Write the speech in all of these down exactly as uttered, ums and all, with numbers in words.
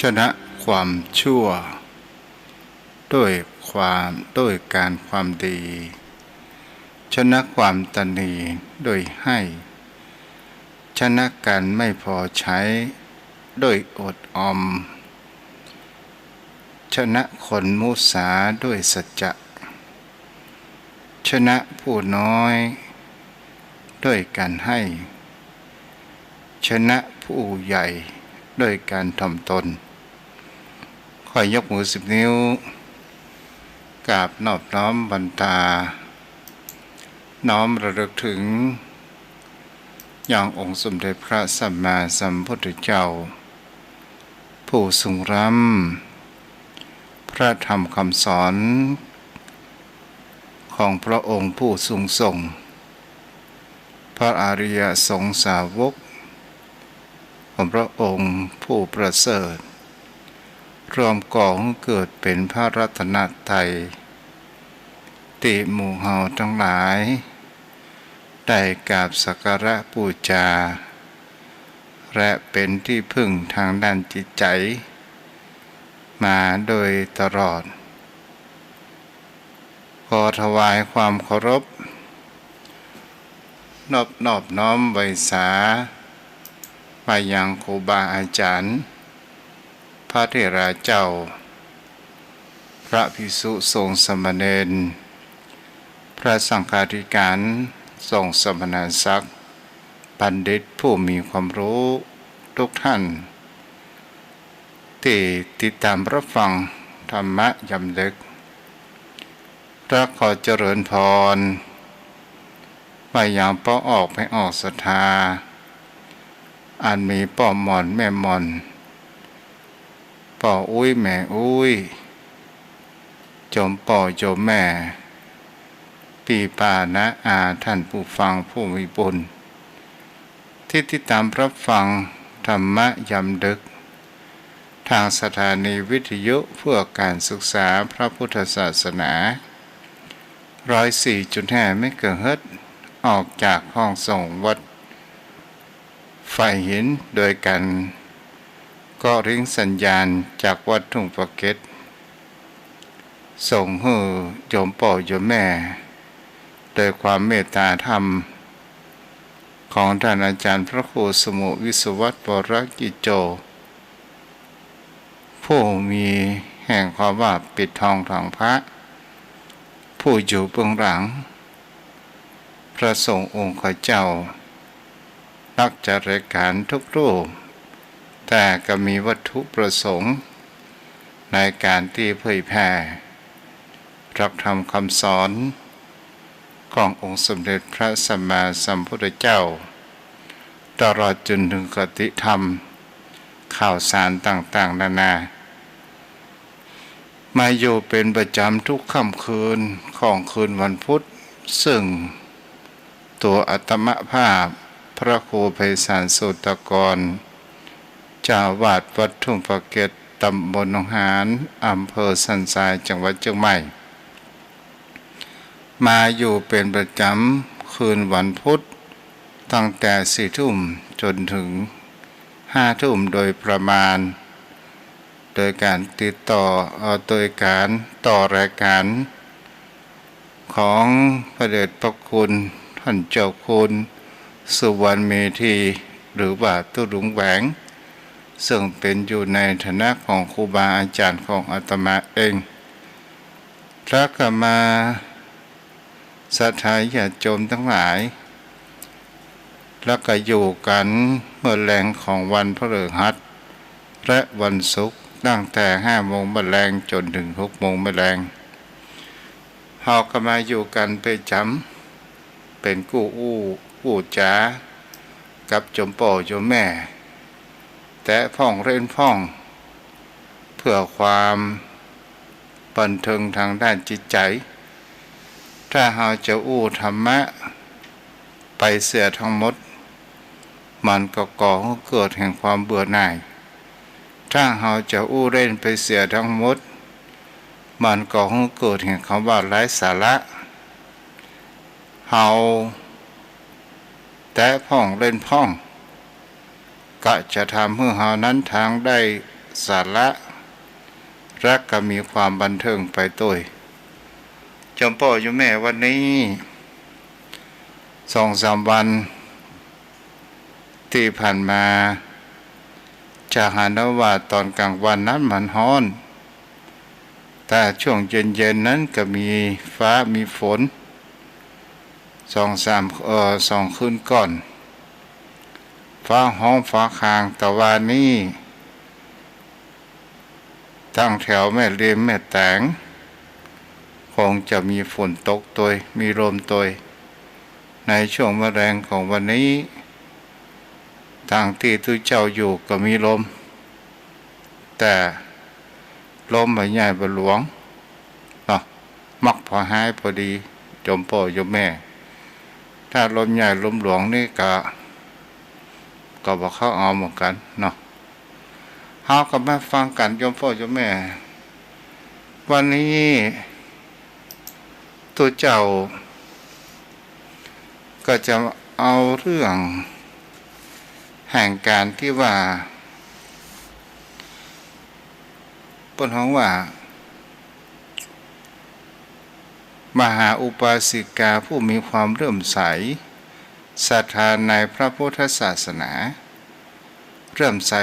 ชนะความชั่วด้วยความ ด้วยการความดี ชนะความตณีด้วยให้ ชนะการไม่พอใช้ด้วยอดออม ชนะคนมุสาด้วยสัจจะ ชนะผู้น้อยด้วยการให้ ชนะผู้ใหญ่ด้วยการถ่อมตน ข้อยกมือสิบนิ้ว กราบนอบน้อมบันตา น้อมระลึกถึง ยังองค์สมเด็จพระสัมมาสัมพุทธเจ้า ผู้ทรงล้ำ พระธรรมคำสอน ของพระองค์ผู้ทรงส่ง พระอริยสงฆ์สาวก ของพระองค์ผู้ประเสริฐ รวมก่อหื้อเกิดเป๋นพระรัตนตรัย ตี้หมู่เฮาตังหลาย ได้กราบสักการะปู๋จา และเป๋นตี้พึ่งตางด้านจิตใจ๋ มาโดยตลอด ขอถวายความเคารพ นอบ นอบน้อมไหว้สา มายังครูบาอาจ๋ารย์ พระเถราเจ้า พระภิกษุสงฆ์สามเณร พระสังฆาธิการ สงฆ์สมณศักดิ์ บัณฑิตผู้มีความรู้ทุกท่าน ตี้ติดต๋ามรับฟังธรรมะยามดึก และขอเจริญพร มายังป้อออกแม่ออกศรัทธา อันมีป้อหม่อนแม่หม่อน ป้ออุ๊ยแม่อุ๊ย จ๋มป้อจ๋มแม่ ปี้ป้าน้าอา ท่านผู้ฟังผู้มีบุญ ตี้ติดต๋ามรับฟังธรรมะยามดึก ตางสถานีวิทยุเพื่อการศึกษาพระพุทธศาสนา ร้อยสี่จุดห้าเมกะเฮิรตซ์ ออกจากห้องส่งวัดฝายหิน โดยก๋านเกาะลิงก์สัญญาณจากวัดทุ่งปะเก็ด ส่งหื้อจ๋มป้อจ๋มแม่ โดยความเมตต๋าธรรม ของต้านอาจ๋ารย์พระครูสมุห์ วิศวัตร วรกิจโจ ผู้มีแห่งความว่าปิดทองหลังพระ ผู้อยู่เบื้องหลัง พระสงฆ์องค์ข้าเจ้า นักจัดรายการทุกรูป แต่ก็มีวัตถุประสงค์ ในก๋านตี้เผยแผ่ หลักธรรมคำสอน ขององค์สมเด็จพระสัมมาสัมพุทธเจ้า ตลอดจนถึงคติธรรม ข่าวสารต่างๆ นานา มาอยู่เป๋นประจ๋ำทุกค่ำคืนของคืนวันพุธ ซึ่งตั๋วอาตมาภาพ พระครูไพศาล โสตกร เจ้าอาวาสวัดทุ่งปะเก็ด ตำบลหนองหาน อำเภอสันทราย จังหวัดเจียงใหม่ มาอยู่เป๋นประจ๋ำคืนวันพุธ ตั้งแต่สี่ทุ่มจ๋นถึงห้าทุ่มโดยประมาณ โดยก๋านติดต่อ เอ่อ โดยก๋านต่อรายการ ของพระเดชพระคุณต้านเจ้าคุณสุวรรณเมธี หรือว่าตุ๊ลุงแหวง ซึ่งเป๋นอยู่ในฐานะของครูบาอาจ๋ารย์ของอาตมาเอง แล้วก็มาศรัทธาญาติโยมตังหลาย แล้วก็อยู่กั๋นเมื่อแลงของวันพฤหัสและวันศุกร์ ตั้งแต่ห้าโมงเมื่อแลงจ๋นถึงหกโมงเมื่อแลง เฮาก็มาอยู่กั๋นเป๋นประจ๋ำ เป๋นกู้อู้กู้จ๋ากับจ๋มป้อจ๋มแม่ แตะพ่องเล่นพ่อง เพื่อความบันเทิงตางด้านจิตใจ๋ ถ้าเฮาจะอู้ธรรมะไปเสียตังหมด มันก็ก่อหื้อเกิดแห่งความเบื่อหน่าย ถ้าเฮาจะอู้เล่นไปเสียตังหมด มันก่อหื้อเกิดแห่งกำว่าไร้สาระ เฮาแตะพ่องเล่นพ่อง ก็จะทำหื้อเฮานั้นตังได้ สาระ และก็มีความบันเทิงไปตวย โยมป้อโยมแม่ วันนี้ สองสามวันตี้ผ่านมา จะหันว่าต๋อนกลางวันนั้นมันฮ้อน แต่ช่วงเย็นๆ นั้นก็มีฟ้ามีฝน สองสาม เอ่อ สองคืนก่อน ฟ้าฮ้องฟ้าคาง แต่วานี้ ตางแถวแม่ริมแม่แตง คงจะมีฝนตกตวย มีลมตวย ในช่วงแมลงของวันนี้ ตางตี้ตุ๊เจ้าอยู่ก็มีลม แต่ลมบ่ใหญ่บ่หลวงเนาะ มักพอฮ้ายพอดี โยมป้อโยมแม่ ถ้าลมใหญ่ลมหลวงนี่ก็ ก็บ่เข้าเอาเหมือนกั๋นเนาะ เฮาก็มาฟังกั๋น โยมป้อโยมแม่ วันนี้ตุ๊เจ้าก็จะเอาเรื่องแห่งก๋านตี้ว่า เปิ้นฮ้องว่า มหาอุบาสิกาผู้มีความเลื่อมใส ศรัทธาในพระพุทธศาสนา เลื่อมใส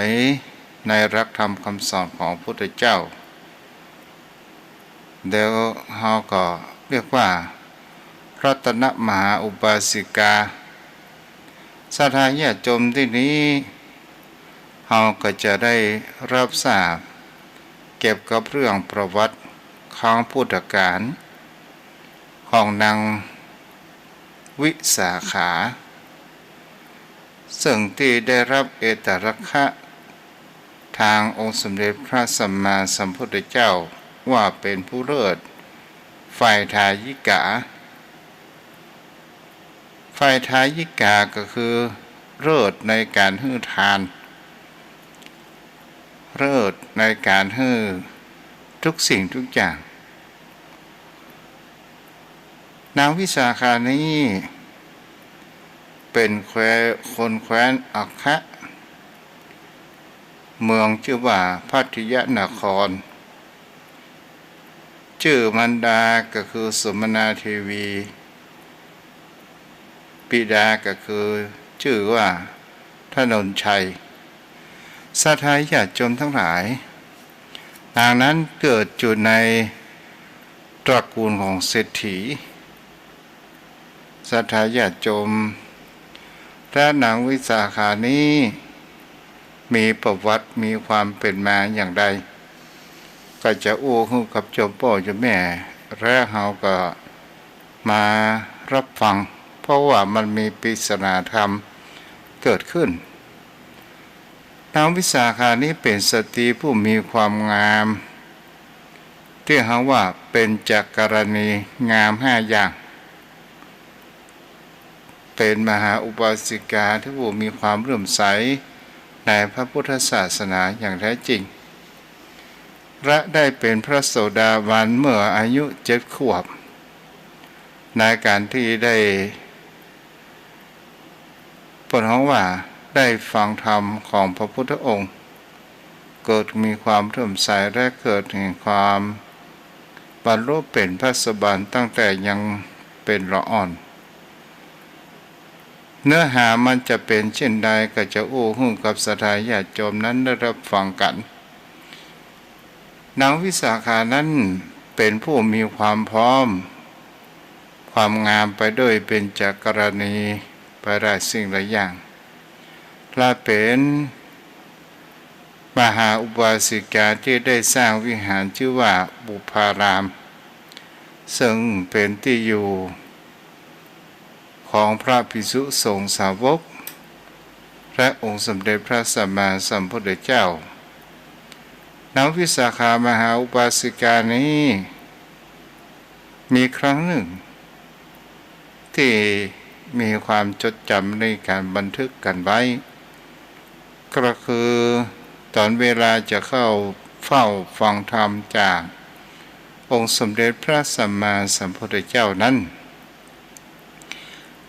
ในหลักธรรมคำสอนของพระพุทธเจ้า แล้วเฮาก็เรียกว่า รัตนมหาอุบาสิกา ศรัทธาญาติโยมตี้นี้ เฮาก็จะได้รับทราบเกี่ยวกับเรื่องประวัติครั้งพุทธกาลของนางวิสาขา ซึ่งตี้ได้รับเอตทัคคะตางองค์สมเด็จพระสัมมาสัมพุทธเจ้าว่าเป๋นผู้เลิศฝ่ายทายิกา ฝ่ายทายิกาก็คือเลิศในก๋านหื้อทาน เลิศในก๋านหื้อทุกสิ่งทุกอย่าง นางวิสาขานี้เป๋นแคว้น คนแคว้นอัคคะ เมืองจื้อว่าภัทยนคร จื้อมารดาก็คือสุมนาเทวี บิดาก็คือจื้อว่าถนนชัย ศรัทธาญาติโยมตังหลาย นางนั้นเกิดอยู่ในตระกูลของเศรษฐี ศรัทธาญาติโยม และนางวิสาขานี้มีประวัติ มีความเป๋นมาอย่างใด ก็จะอู้หื้อกับโยมป้อโยมแม่ และเฮาก็มารับฟัง เพราะว่ามันมีปริศนาธรรมเกิดขึ้น นางวิสาขานี้เป๋นสตรีผู้มีความงาม ตี้เฮาว่าเบญจกรณี งามห้าอย่าง เป๋นมหาอุบาสิกาตี้ผู้มีความเลื่อมใสในพระพุทธศาสนาอย่างแท้จริง และได้เป๋นพระโสดาบันเมื่ออายุเจ็ดขวบ ในก๋านตี้ได้ เปิ้นฮ้องว่าได้ฟังธรรมของพระพุทธองค์ เกิดมีความเลื่อมใสและเกิดแห่งความบรรลุเป๋นพระโสดาบันตั้งแต่ยังเป๋นละอ่อน เนื้อหามันจะเป๋นเจ้นใดก็จะอู้หื้อกับศรัทธาญาติโยมนั้นได้รับฟังกั๋น นางวิสาขานั้นเป๋นผู้มีความพร้อม ความงามไปด้วยเบญจกรณี ไปหลายสิ่งหลายอย่าง และเป๋นมหาอุบาสิกาตี้ได้สร้างวิหารจื้อว่าบุพาราม ซึ่งเป๋นตี้อยู่ ของพระภิกษุสงฆ์สาวก และองค์สมเด็จพระสัมมาสัมพุทธเจ้า นางวิสาขามหาอุบาสิกานี้ มีครั้งนึ่ง ตี้มีความจดจ๋ำในก๋านบันทึกกั๋นไว้ ก็คือต๋อนเวลาจะเข้าเฝ้าฟังธรรมจากองค์สมเด็จพระสัมมาสัมพุทธเจ้านั้น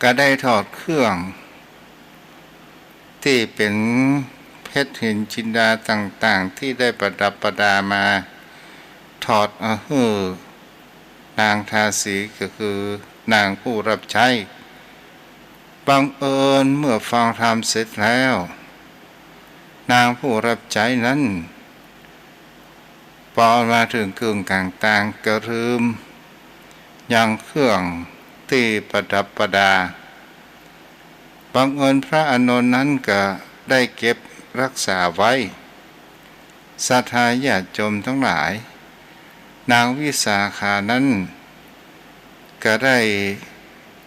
ก็ได้ถอดเครื่องตี้เป๋น เพชรหินจินดาต่างๆ ตี้ได้ประดับประดามา ถอดเอาหื้อนางทาสี ก็คือนางผู้รับใช้ บังเอิญเมื่อฟังธรรมเสร็จแล้ว นางผู้รับใช้นั้น ปอมาเถิงเกิ่งก๋างตางก็ลืมยังเครื่องตี้ประดับประดา บังเอิญพระอานนท์นั้นก็ได้เก็บรักษาไว้ ศรัทธาญาติโยมทั้งหลาย นางวิสาขานั้นก็ได้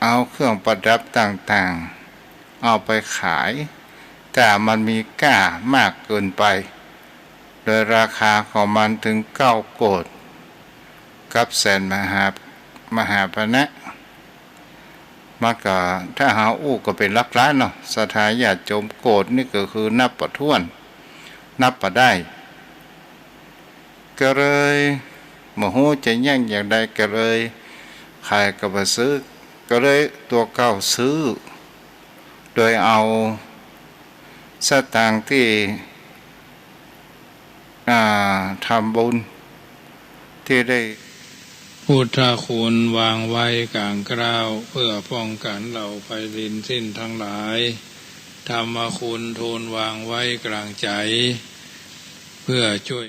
เอาเครื่องประดับต่างๆ เอาไปขาย แต่มันมีก้ามากเกินไป โดยราคาของมันถึงเก้าโกฏกับแสนมหา มหาปณะ มันก็ ถ้าเฮาอู้ก็เป๋นหลักล้านเนาะ ศรัทธาญาติโยม โกฏนี่ก็คือนับบ่ถ้วน นับบ่ได้ ก็เลยบ่ฮู้จะแย่งอย่างใด ก็เลยขายก็บ่ซื้อ ก็เลยตั๋วเก่าซื้อ โดยเอาสตางค์ตี้ อ่า ทำบุญตี้ได้ พุทธคุณวางไว้ก๋างเกล้า เพื่อป้องกันเหล่าไพลินสิ้นทั้งหลาย ธรรมคุณทูลวางไว้ก๋างใจ๋ เพื่อช่วย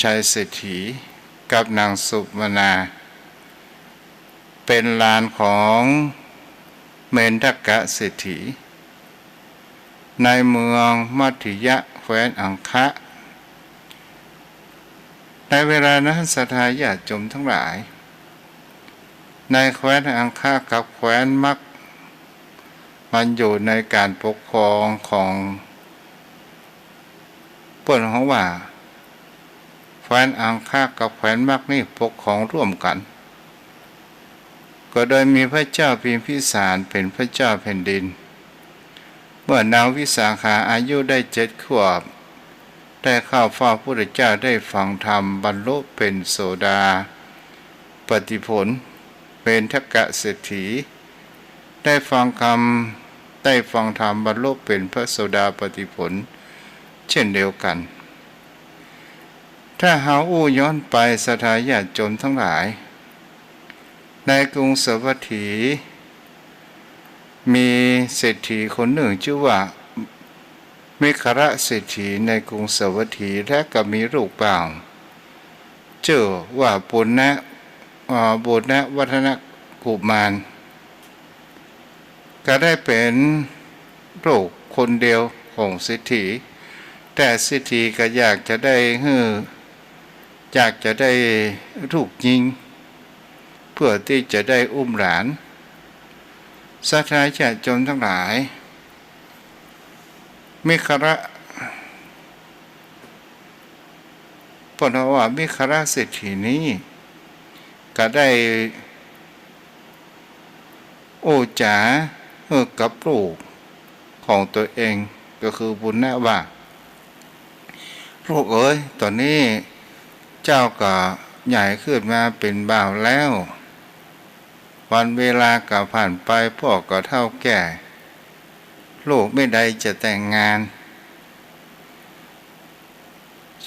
ชัยเศรษฐีกับนางสุวรรณา เป๋นหลานของเมนทกะเศรษฐี ในเมืองมัตถิยะแคว้นอังคะ ในเวลานั้นศรัทธาญาติโยมทั้งหลาย ในแคว้นอังคะกับแคว้นมัค มันอยู่ในก๋านปกครองของ เปิ้นฮ้องว่า แคว้นอังคะกับแคว้นมัคนี่ปกครองร่วมกั๋น ก็โดยมีพระเจ้าพิมพิสารเป๋นพระเจ้าแผ่นดิน เมื่อนางวิสาขาอายุได้เจ็ดขวบ ได้เข้าเฝ้าพุทธเจ้า ได้ฟังธรรมบรรลุเป๋นโสดาปัตติผล เมนทกะเศรษฐี ได้ฟังธรรม ได้ฟังธรรมบรรลุเป๋นพระโสดาปัตติผลเช่นเดียวกั๋น ถ้าเฮาอู้ย้อนไปศรัทธาญาติโยมทั้งหลาย ในกรุงสาวัตถี มีเศรษฐีคนนึ่งจื้อว่า มิคคระเศรษฐีในกรุงสาวัตถี และก็มีลูกบ่าว จื้อว่าปุณณะ เอ่อ ปุณณวัฒนกุมาร ก็ได้เป๋นลูกคนเดียวของเศรษฐี แต่เศรษฐีก็อยากจะได้หื้อ อยากจะได้ลูกญิง เพื่อตี้จะได้อุ้มหลาน ศรัทธาญาติโยมทั้งหลาย มิคคระ เปิ้นว่ามิคคระเศรษฐีนี้ ก็ได้อู้จ๋าหื้อกับลูกของตั๋วเอง ก็คือปุณณะว่า ลูกเอ๋ย ต๋อนนี้เจ้าก็ใหญ่ขึ้นมาเป๋นบ่าวแล้ว วันเวลาก็ผ่านไป ป้อก็เฒ่าแก่ ลูกมิได้จะแต่งงาน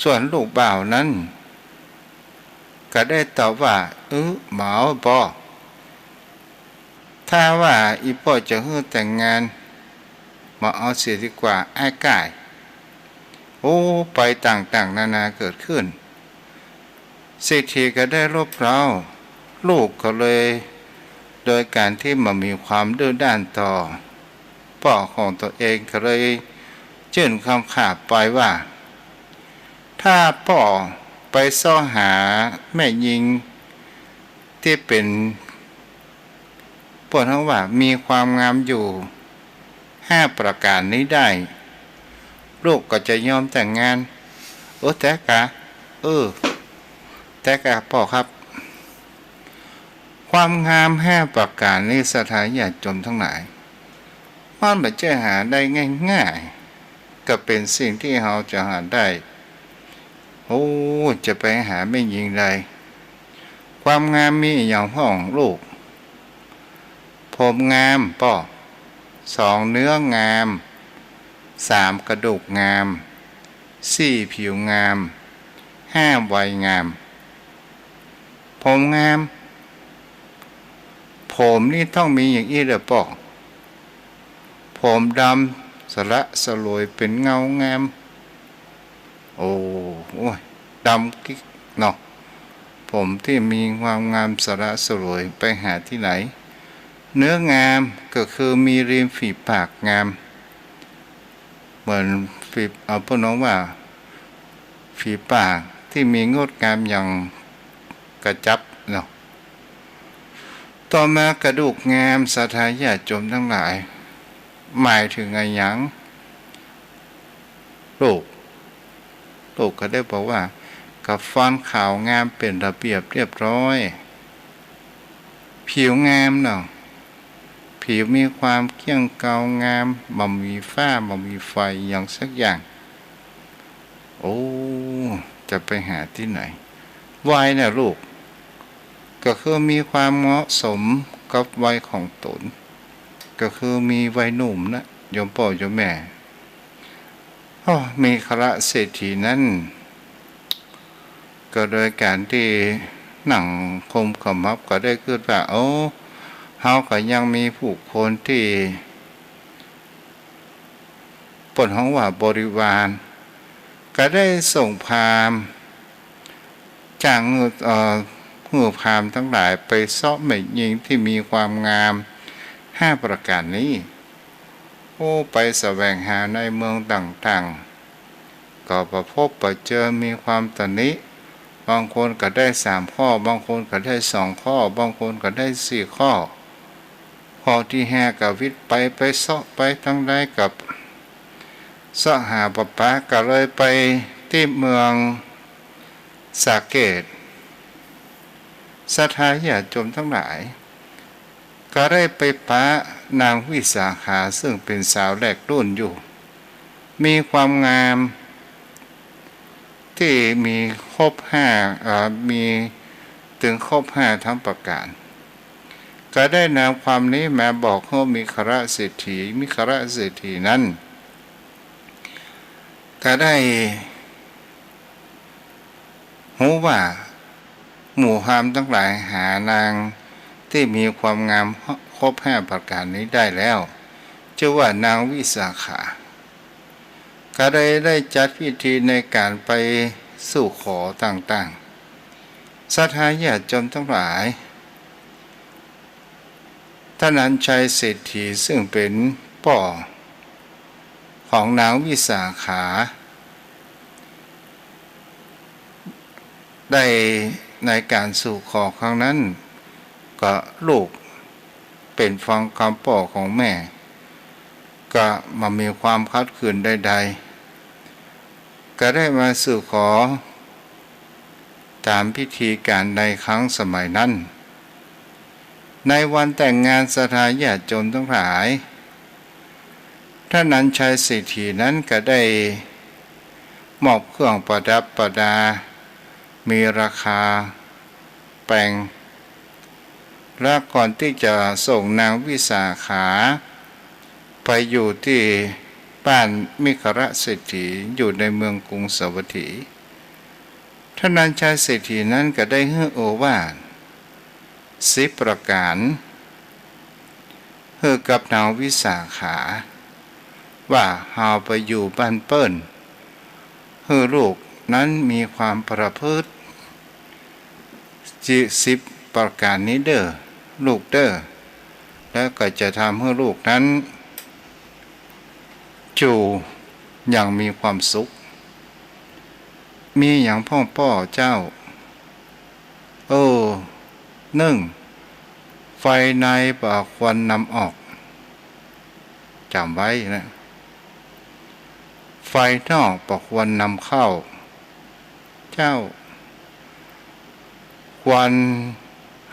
ส่วนลูกบ่าวนั้น ก็ได้ตอบว่า อื้อ บ่เอาป้อ ถ้าว่าอี่ป้อจะหื้อแต่งงาน บ่เอาเสียดีกว่า อ้ายก่าย โอ้ ไปต่างๆ นานาเกิดขึ้น เศรษฐีก็ได้รบเร้า ลูกก็เลย โดยก๋านตี้บ่มีความดื้อด้านต่อป้อของตั๋วเอง ก็เลยจื้นกำขาบไปว่า ถ้าป้อไปเซาะหาแม่ญิงตี้เป๋น เปิ้นฮ้องว่ามีความงามอยู่ห้าประก๋านนี้ได้ ลูกก็จะยอมแต่งงาน เออ แต๊กา เออ แต่ก็ป้อครับ ความงามห้าประก๋านนี้ ศรัทธาญาติโยมตังหลาย มันบ่ใจ้หาได้ง่ายๆ ก็เป๋นสิ่งตี้เฮาจะหาได้ โอ้ จะไปหาแม่ญิงได้ ความงามมีอะหยังพ่องลูก ผมงามป้อ สอง เนื้องาม สาม กระดูกงาม สี่ ผิวงาม ห้า วัยงาม ผมงาม ผมนี่ต้องมีอย่างอี้เด้อป้อ ผมดำสละสลวยเป๋นเงางาม โอ้ โอ้ย ดำกิ๊กเนาะ ผมตี้มีความงามสละสลวยไปหาตี้ไหน เนื้องามก็คือมีริมฝีปากงาม เหมือนฝี เอาเปิ้นฮ้องว่า ฝีปากตี้มีงดงามอย่างกระจับเนาะ ต่อมากระดูกงาม ศรัทธาญาติโยมตังหลาย หมายเถิงอะหยัง ลูก ลูกก็ได้บอกว่า ก็ฟันขาวงามเป๋นระเบียบเรียบร้อย ผิวงามเนาะ ผิวมีความเกลี้ยงเกลางาม บ่มีฝ้า บ่มีไฝหยังสักอย่าง โอ้ จะไปหาตี้ไหน วัยน่ะลูก ก็คือมีความเหมาะสมกับวัยของตน ก็คือมีวัยหนุ่มนะ โยมป้อโยมแม่ อ้อ มีคฤหัสถ์เศรษฐีนั้น ก็โดยก๋านตี้นั่งคุมขมับก็ได้กึ๊ดว่า โอ้ เฮาก็ยังมีผู้คนตี้ เปิ้นฮ้องว่าบริวาร ก็ได้ส่งพราหมณ์ จ้างหื้อ เอ่อ หื้อพราหมณ์ตังหลายไปเซาะแม่ญิงตี้มีความงามห้าประก๋านนี้ โอ้ ไปแสวงหาในเมืองต่างๆ ก็บ่พบบ่เจอ มีความตำหนิ บางคนก็ได้สามข้อ บางคนก็ได้สองข้อ บางคนก็ได้สี่ข้อ ข้อตี้ห้าก็วิดไป ไปเซาะไปตังใดก็เซาะหาบ่ปะ ก็เลยไปตี้เมืองสาเกต ศรัทธาญาติโยมตังหลาย ก็ได้ไปปะนางวิสาขา ซึ่งเป๋นสาวแรกรุ่นอยู่ มีความงามตี้มีครบห้า เอ่อ มีเถิงครบห้าทั้งประก๋าน ก็ได้นำความนี้มาบอกหื้อมิครเศรษฐี มิครเศรษฐีนั้น ก็ได้ ฮู้ว่าหมู่พราหมณ์ตังหลายหานางตี้มีความงามครบห้าประก๋านนี้ได้แล้ว จื้อว่านางวิสาขา ก็ได้ ได้จัดพิธีในก๋านไปสู่ขอต่างๆ ศรัทธาญาติโยมตังหลาย ธนัญชัยเศรษฐีซึ่งเป๋นป้อของนางวิสาขา ได้ในก๋านสู่ขอครั้งนั้น ก็ลูกเป๋นฟังกำป้อของแม่ ก็บ่มีความขัดขืนใดๆ ก็ได้มาสู่ขอต๋ามพิธีก๋านในครั้งสมัยนั้น ในวันแต่งงาน ศรัทธาญาติโยมตังหลาย ธนัญชัยเศรษฐีนั้นก็ได้มอบเครื่องประดับประดา มีราคาแปง และก่อนตี้จะส่งนางวิสาขาไปอยู่ตี้บ้านมิครเศรษฐี อยู่ในเมืองกรุงสาวัตถี ธนัญชัยเศรษฐีนั้นก็ได้หื้อโอวาทสิบประก๋าน หื้อกับนางวิสาขา ว่าเฮาไปอยู่บ้านเปิ้น หื้อลูกนั้นมีความประพฤติ สิบประก๋านนี้เด้อ ลูกเด้อ แล้วก็จะทำหื้อลูกนั้น อยู่อย่างมีความสุข มีหยังพ่องป้อเจ้า เออ นึ่ง ไฟในบ่ควรนำออก จ๋ำไว้นะ ไฟนอกบ่ควรนำเข้า เจ้า ควร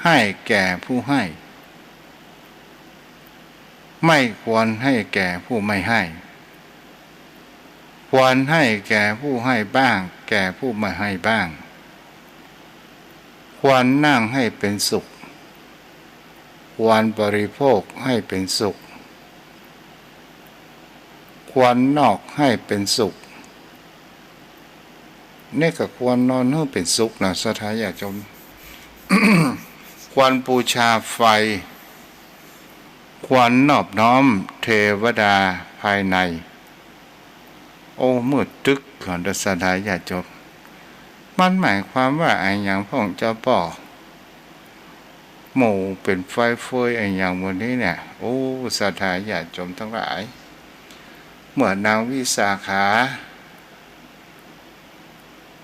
ให้แก่ผู้ให้ ไม่ควรให้แก่ผู้ไม่ให้ ควรให้แก่ผู้ให้บ้าง แก่ผู้ไม่ให้บ้าง ควรนั่งให้เป็นสุข ควรบริโภคให้เป็นสุข ควรนอนให้เป็นสุข นี่ก็ควรนอนหื้อเป็นสุขนะ ศรัทธาญาติโยม ควรบูชาไฟ ควรนอบน้อมเทวดาภายใน โอ้ มืดตึ๊ก ขอรับ ศรัทธาญาติโยม มันหมายความว่าอะหยังพ่องเจ้าป้อ หมู่เป๋นไฟเฟยอะหยังหมู่นี้เนี่ย โอ้ ศรัทธาญาติโยมตังหลาย เมื่อนางวิสาขา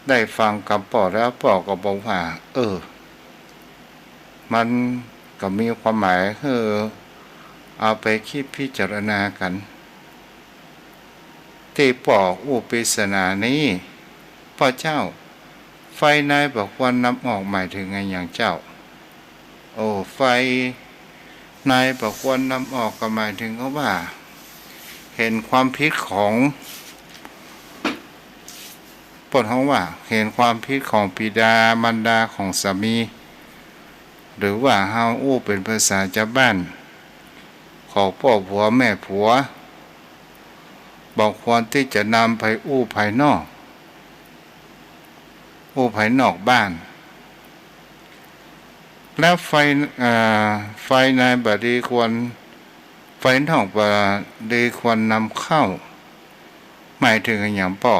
ได้ฟังกำป้อแล้ว ป้อก็บอกว่า เออ มันก็มีความหมายหื้อเอาไปกึ๊ดพิจารณากั๋น ตี้ป้ออู้ปริศนานี้ ป้อเจ้า ไฟในบ่ควรนำออกหมายเถิงอะหยังเจ้า โอ้ ไฟในบ่ควรนำออกก็หมายเถิงกับว่า หันความผิดของ เปิ้นฮ้องว่าหันความผิดของบิดามารดาของสามี หรือว่าเฮาอู้เป๋นภาษาจาวบ้าน ของป้อผัวแม่ผัว บ่ควรตี้จะนำไปอู้ภายนอก อู้ภายนอกบ้าน แล้วไฟ เอ่อ ไฟในบ่ดีควร ไฟนอกบ่ดีควรนำเข้า หมายเถิงอะหยังป้อ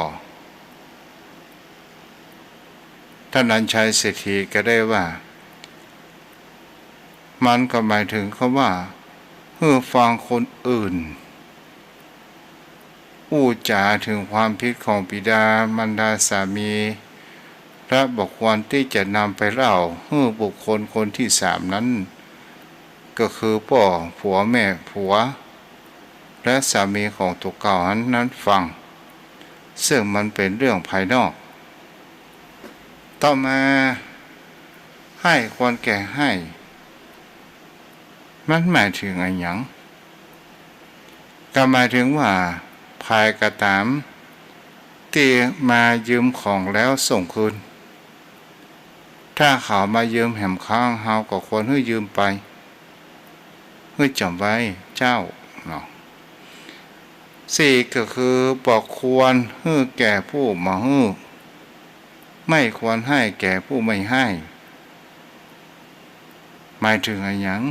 ท่านอัญชัยเศรษฐีก็ได้ว่า มันก็หมายเถิงกับว่า หื้อฟังคนอื่น อู้จ๋าเถิงความผิดของบิดามารดาสามี และบ่ควรตี้จะนำไปเล่าหื้อบุคคลคนตี้สามนั้น ก็คือป้อผัวแม่ผัว และสามีของตั๋วเก่านั้น นั้นฟัง ซึ่งมันเป๋นเรื่องภายนอก ต่อมา ให้ควรแก่ให้ มันหมายเถิงอะหยัง ก็หมายเถิงว่า ใผก็ต๋าม ตี้มายืมของแล้วส่งคืน ถ้าเขามายืมแหมครั้ง เฮาก็ควรหื้อยืมไป หื้อจ๋ำไว้เจ้าเนาะ สี่ก็คือ บ่ควรหื้อแก่ผู้บ่หื้อ ไม่ควรให้แก่ผู้ไม่ให้ หมายเถิงอะหยัง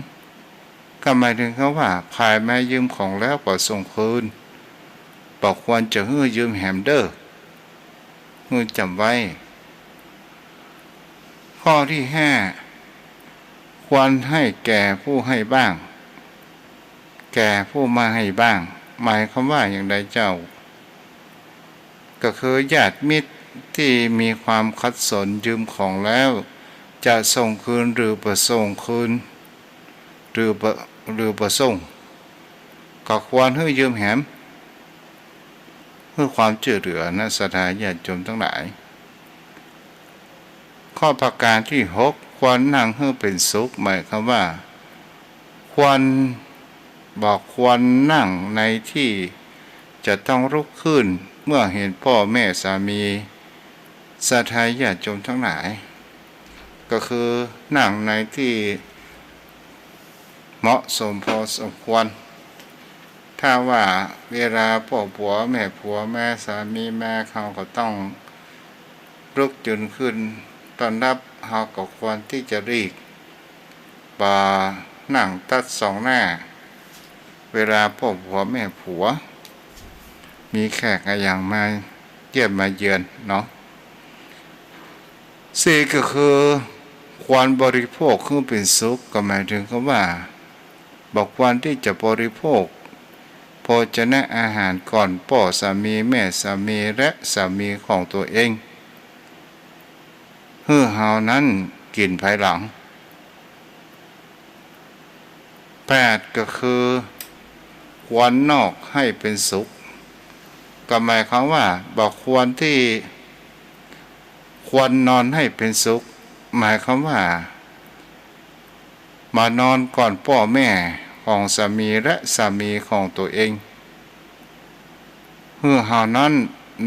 ก็หมายเถิงกับว่า ใผมายืมของแล้วก็ส่งคืน บ่ควรจะหื้อยืมแหมเด้อ หื้อจ๋ำไว้ ข้อตี้ห้า ควรให้แก่ผู้ให้บ้าง แก่ผู้ไม่ให้บ้าง หมายความว่าอย่างใดเจ้า ก็คือญาติมิตรตี้มีความขัดสนยืมของแล้ว จะส่งคืนหรือบ่ส่งคืน หรือบ่ หรือบ่ส่ง ก็ควรหื้อยืมแหม เพื่อความจ้วยเหลือนะ ศรัทธาญาติโยมตังหลาย ข้อประก๋านตี้หก ควรนั่งหื้อเป๋นสุข หมายความว่า ควร บ่ควรนั่งในตี้จะต้องลุกขึ้น เมื่อหันป้อแม่สามี ศรัทธาญาติโยมตังหลาย ก็คือนั่งในตี้เหมาะสมพอสมควร ถ้าว่าเวลาป้อผัวแม่ผัวมา สามีมา เขาก็ต้องลุกจืนขึ้นต้อนรับ เฮาก็ควรตี้จะหลีก บ่านั่งตัดสองหน้า เวลาป้อผัวแม่ผัว มีแขกอะหยังมาเยี่ยมมาเยือนเนาะ สี่ก็คือ ควรบริโภคหื้อเป๋นสุข ก็หมายเถิงกับว่า บ่ควรตี้จะบริโภคโภชนะอาหารก่อนป้อสามี แม่สามี และสามีของตั๋วเอง หื้อเฮานั้นกิ๋นภายหลัง แปดก็คือ ควรนอนให้เป๋นสุข ก็หมายความว่า บ่ควรตี้ ควรนอนให้เป๋นสุข หมายความว่า บ่นอนก่อนป้อแม่ของสามีและสามีของตั๋วเอง หื้อเฮานั้น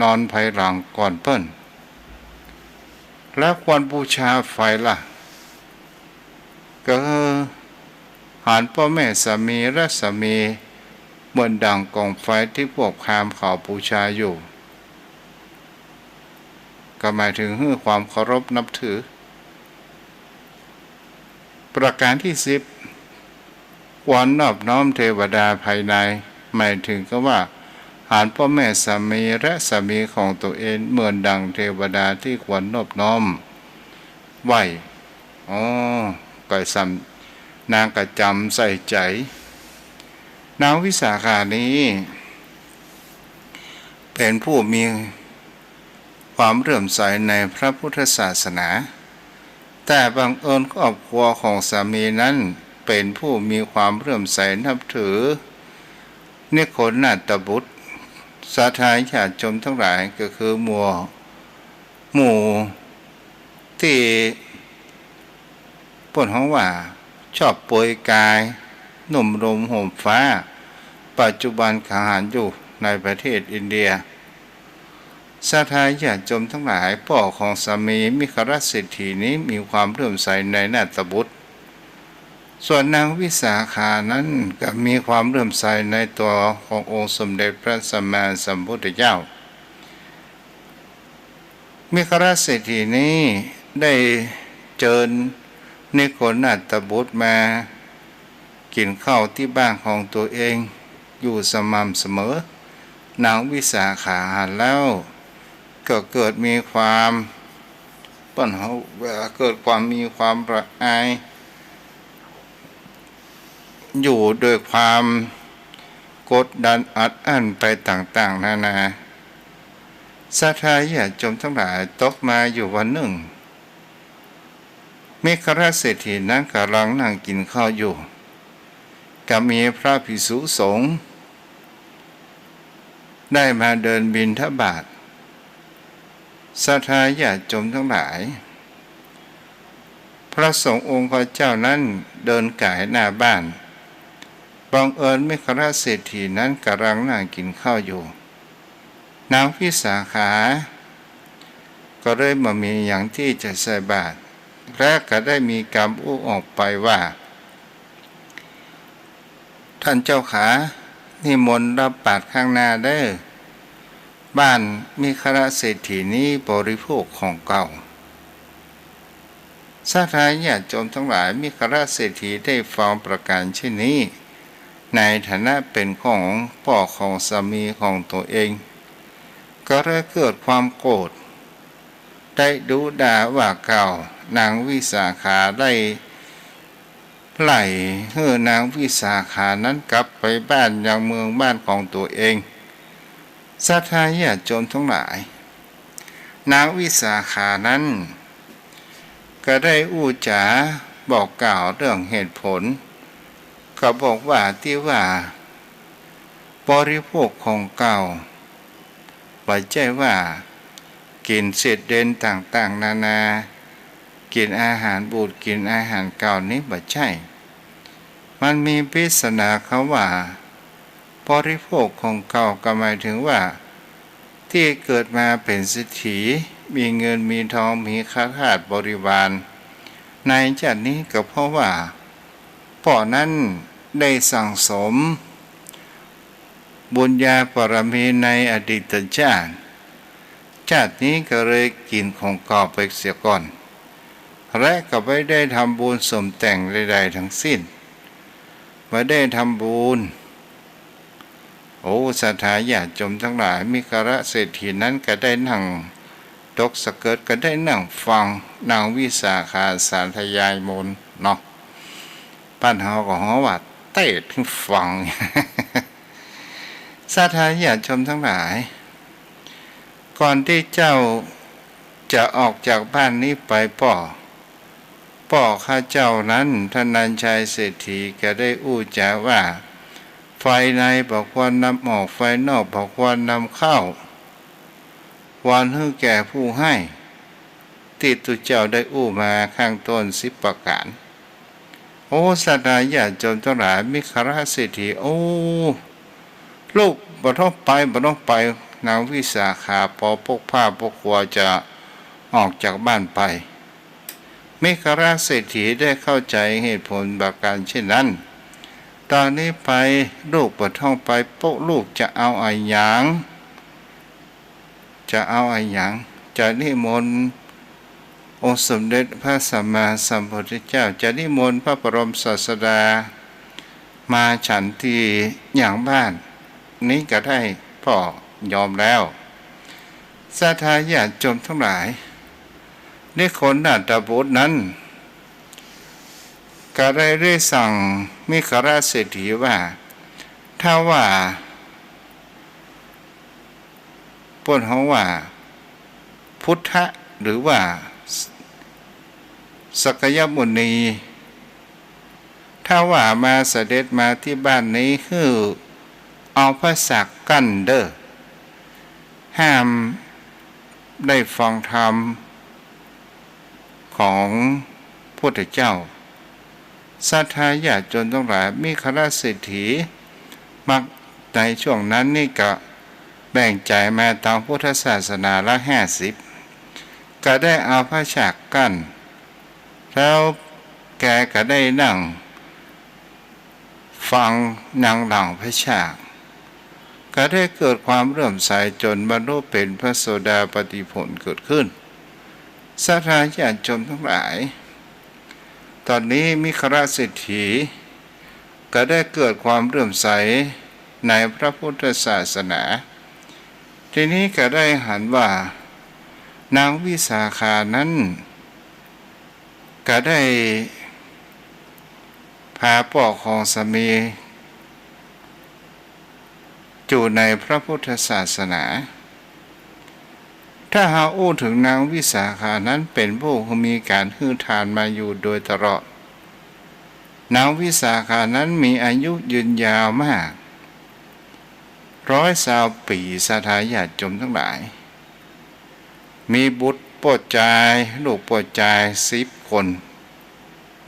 นอนภายหลังก่อนเปิ้น และควรบูชาไฟล่ะ ก็คือหันป้อแม่สามีและสามีเหมือนดั่งก๋องไฟตี้พวกพราหมณ์เขาบูชาอยู่ ก็หมายถึงหื้อความเคารพนับถือ ประการตี้สิบ ควรนอบน้อมเทวดาภายใน หมายถึงก็ว่า หันป้อแม่สามีและสามีของตั๋วเองเหมือนดั่งเทวดาตี้ควรนอบน้อมไหว้ อ๋อ ก็สำ นางก็จ๋ำใส่ใจ๋ นางวิสาขานี้ เป๋นผู้มีความเลื่อมใสในพระพุทธศาสนา แต่บังเอิญครอบครัวของสามีนั้นเป๋นผู้มีความเลื่อมใสนับถือ นิโครนาฏบุตร ศรัทธาญาติโยมทั้งหลาย ก็คือหมู่ หมู่ตี้ เปิ้นฮ้องว่าชอบเปลือยกาย นุ่งห่มฟ้า ปัจจุบันขังหารอยู่ในประเทศอินเดีย ศรัทธาญาติโยมทั้งหลาย ป้อของสามีมิครเศรษฐีนี้มีความเลื่อมใสในนาฏบุตร ส่วนนางวิสาขานั้นก็มีความเลื่อมใสในตั๋วขององค์สมเด็จพระสัมมาสัมพุทธเจ้า มิครเศรษฐีนี้ได้เจิญนิโครนาฏบุตรมากิ๋นข้าวตี้บ้านของตั๋วเองอยู่สม่ำเสมอ นางวิสาขาหันแล้วก็เกิดมีความ เปิ้นฮ้อง เกิดความมีความละอาย อยู่ด้วยความกดดันอัดอั้นไปต่างๆ นานา ศรัทธาญาติโยมทั้งหลาย ตกมาอยู่วันนึ่ง มิครเศรษฐีนั้นก่ำลังนั่งกิ๋นข้าวอยู่ ก็มีพระภิกษุสงฆ์ได้มาเดินบิณฑบาต ศรัทธาญาติโยมทั้งหลาย พระสงฆ์องค์ข้าเจ้านั้นเดินก๋ายหน้าบ้าน บังเอิญมิครเศรษฐีนั้นก่ำลังนั่งกิ๋นข้าวอยู่ นางวิสาขาก็เลยบ่มีหยังตี้จะใส่บาตร และก็ได้มีกำอู้ออกไปว่า ท่านเจ้าขา นิมนต์รับบาตรข้างหน้าเด้อ บ้านมิครเศรษฐีนี้บริโภคของเก่า ศรัทธาญาติโยมทั้งหลาย มิครเศรษฐีได้ฟังประการเช่นนี้ ในฐานะเป๋นของป้อของสามีของตั๋วเอง ก็เลยเกิดความโกรธ ได้ดุด่าว่ากล่าวนางวิสาขา ได้ไล่หื้อนางวิสาขานั้นกลับไปบ้านยังเมืองบ้านของตั๋วเอง ศรัทธาญาติโยมทั้งหลาย นางวิสาขานั้นก็ได้อู้จ๋าบอกกล่าวเรื่องเหตุผล ก็บอกว่าตี้ว่าบริโภคของเก่า บ่ใจ้ว่ากิ๋นเศษเด่นต่างๆ นานา กิ๋นอาหารบูด กิ๋นอาหารเก่านี้บ่ใจ้ มันมีปริศนาคำว่า บริโภคของเก่าก็หมายถึงว่า ตี้เกิดมาเป๋นเศรษฐี มีเงินมีทอง มีข้าทาสบริวาร ในชาตินี้ก็เพราะว่าป้อนั้นได้สั่งสมบุญญาบารมีในอดีตชาติ ชาตินี้ก็เลยกิ๋นของเก่าไปเสียก่อน และก็บ่ได้ทำบุญสมแต่งใดๆ ทั้งสิ้น บ่ได้ทำบุญ โอ้ ศรัทธาญาติโยมทั้งหลาย มิครเศรษฐีนั้นก็ได้นั่งตกสะเกิด ก็ได้นั่งฟังนางวิสาขาสาธยายมนต์เนาะ บ้านเฮาก็ฮ้องว่าเตศน์หื้อฟัง ศรัทธาญาติโยมทั้งหลาย ก่อนตี้เจ้าจะออกจากบ้านนี้ไปป้อ ป้อข้าเจ้านั้น ธนัญชัยเศรษฐีก็ได้อู้จ๋าว่า ไฟในบ่ควรนำออก ไฟนอกบ่ควรนำเข้า ควรหื้อแก่ผู้ไห้ ตี้ตุ๊เจ้าได้อู้มาข้างต้นสิบประก๋าน โอ้ ศรัทธาญาติโยมตังหลาย มิคคลเศรษฐี โอ้ ลูกบ่ต้องไป บ่ต้องไป นางวิสาขาปอปกผ้าปกครัวจะออกจากบ้านไป มิคคลเศรษฐีได้เข้าใจ๋เหตุผลประก๋านเช่นนั้น ต๋อนนี้ไป ลูกบ่ต้องไป ปกลูกจะเอาอะหยัง จะเอาอะหยัง จะนิมนต์องค์สมเด็จพระสัมมาสัมพุทธเจ้า จะนิมนต์พระบรมศาสดามาฉันตี้ยังบ้านนี้ก็ได้ ป้อยอมแล้ว ศรัทธาญาติโยมตังหลาย นิครนาถบุตรนั้น ก็ได้ ได้สั่งมิคคลเศรษฐีว่า ถ้าว่า เปิ้นฮ้องว่า พุทธะ หรือว่า ส- สักยมุนี ถ้าว่ามาเสด็จมาตี้บ้านนี้ หื้อเอาผ้าสากกั้นเด้อ ห้ามได้ฟังธรรมของพุทธเจ้า ศรัทธาญาติโยมตังหลาย มิคคลเศรษฐี มักในช่วงนั้นนี่ก็แบ่งใจ๋มาตางพุทธศาสนาละห้าสิบ ก็ได้เอาผ้าสากกั้น แล้วแกก็ได้นั่งฟัง นั่งหลังผ้าสาก ก็ได้เกิดความเลื่อมใสจ๋นบรรลุเป๋นพระโสดาปัตติผลเกิดขึ้น ศรัทธาญาติโยมตังหลาย ต๋อนนี้มิคคลเศรษฐี ก็ได้เกิดความเลื่อมใสในพระพุทธศาสนา ทีนี้ก็ได้หันว่า นางวิสาขานั้น ก็ได้พาป้อของสามี อยู่ในพระพุทธศาสนา ถ้าเฮาอู้เถิงนางวิสาขานั้น เป๋นผู้มีก๋านหื้อทานมาอยู่โดยตลอด นางวิสาขานั้นมีอายุยืนยาวมาก ร้อยซาวปี๋ ศรัทธาญาติโยมตังหลาย มีบุตรป้อจาย ลูกป้อจายสิบคน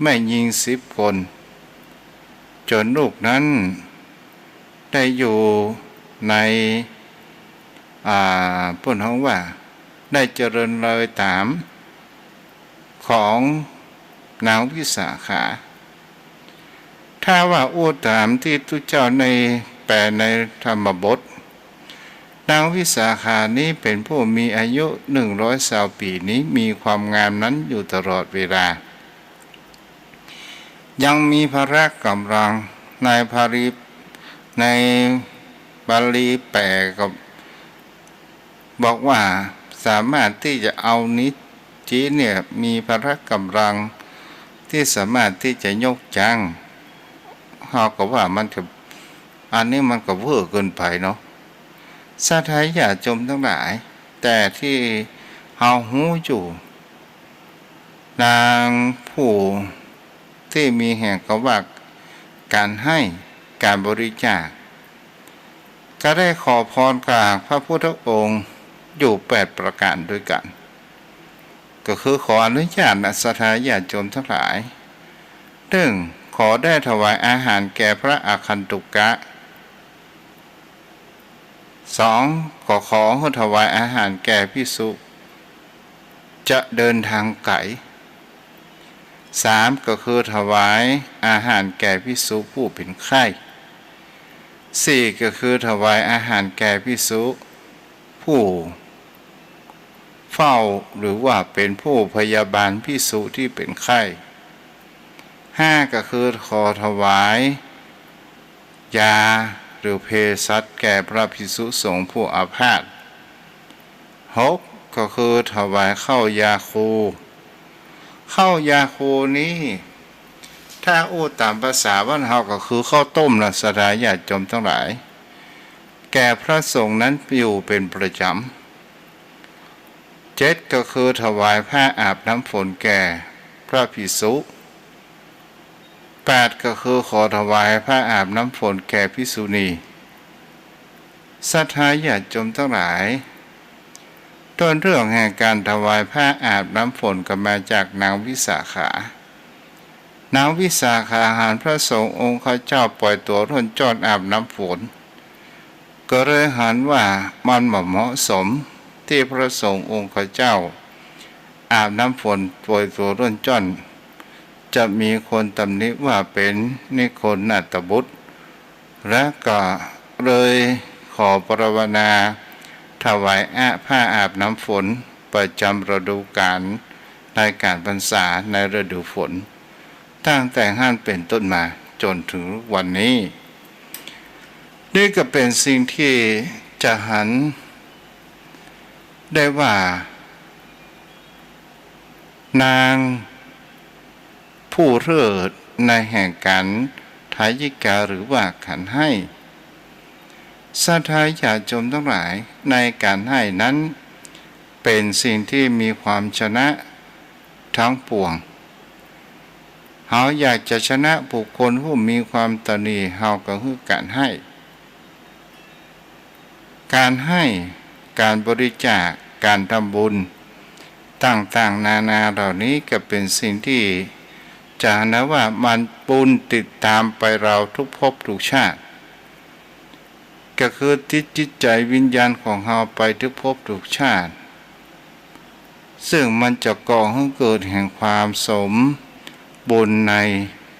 แม่ญิงสิบคน จ๋นลูกนั้นได้อยู่ใน อ่า เปิ้นฮ้องว่า ได้เจริญรอยต๋ามของนางวิสาขา ถ้าว่าอู้ต๋ามตี้ตุ๊เจ้าได้แปลในธรรมบท นางวิสาขานี้เป๋นผู้มีอายุหนึ่งร้อยซาวปี๋นี้ มีความงามนั้นอยู่ตลอดเวลา ยังมีพละก๋ำลัง ในบาลี ในบาลีแปลก็บอกว่า สามารถตี้จะเอานิจจิเนี่ย มีพละก๋ำลังตี้สามารถตี้จะยกจัง เฮาก็ว่ามันก็ อันนี้มันก็เว่อเกินไปเนาะ ศรัทธาญาติโยมตังหลาย แต่ตี้เฮาฮู้อยู่ นางผู้ตี้มีแห่งกว่าก๋านหื้อ ก๋านบริจาค ก็ได้ขอพรจากพระพุทธองค์อยู่แปดประก๋านด้วยกั๋น ก็คือขออนุญาตนะ ศรัทธาญาติโยมตังหลาย นึ่ง ขอได้ถวายอาหารแก่พระอาคันตุกะ สอง ก็ขอหื้อถวายอาหารแก่ภิกษุ จะเดินทางไก๋ สาม ก็คือถวายอาหารแก่ภิกษุผู้เป๋นไข้ สี่ ก็คือถวายอาหารแก่ภิกษุผู้เฝ้า หรือว่าเป๋นผู้พยาบาลภิกษุตี้เป๋นไข้ ห้า ก็คือขอถวายยาหรือเภสัชแก่พระภิกษุสงฆ์ผู้อาพาธ หก ก็คือถวายข้าวยาคู ข้าวยาคูนี้ ถ้าอู้ต๋ามภาษาบ้านเฮาก็คือข้าวต้มนะ ศรัทธาญาติโยมตังหลาย แก่พระสงฆ์นั้นอยู่เป๋นประจ๋ำ เจ็ด ก็คือถวายผ้าอาบน้ำฝนแก่พระภิกษุ แปด ก็คือขอถวายผ้าอาบน้ำฝนแก่ภิกษุณี ศรัทธาญาติโยมตังหลาย ต้นเรื่องแห่งก๋านถวายผ้าอาบน้ำฝนก็มาจากนางวิสาขา นางวิสาขาหันพระสงฆ์องค์ข้าเจ้าป่อยตั๋วร่อนจ้อนอาบน้ำฝน ก็เลยหันว่ามันบ่เหมาะสมตี้พระสงฆ์องค์ข้าเจ้าอาบน้ำฝนป่อยตั๋วร่อนจ้อน จะมีคนตำหนิว่าเป๋นนิโครธนาฏบุตร และก็เลยขอปรารถนาถวายอา ผ้าอาบน้ำฝนประจ๋ำฤดูก๋าลในก๋าลพรรษาในฤดูฝน ตั้งแต่หั้นเป๋นต้นมาจ๋นถึงวันนี้ นี่ก็เป๋นสิ่งตี้จะหันได้ว่า นางผู้เลิศในแห่งก๋านทายิกาหรือว่าก๋านให้ ศรัทธาญาติโยมตังหลาย ในก๋านให้นั้นเป๋นสิ่งตี้มีความชนะตังปวง เฮาอยากจะชนะบุคคลผู้มีความตระหนี่ เฮาก็หื้อก๋านให้ ก๋านให้ ก๋านบริจาค ก๋านทำบุญต่างๆ นานาเหล่านี้ก็เป๋นสิ่งตี้จะหันว่ามันบุญติดต๋ามไปเฮาทุกภพทุกชาติ ก็คือติดจิตใจ๋วิญญาณของเฮาไปทุกภพทุกชาติ ซึ่งมันจะก่อหื้อเกิดแห่งความสมบุญใน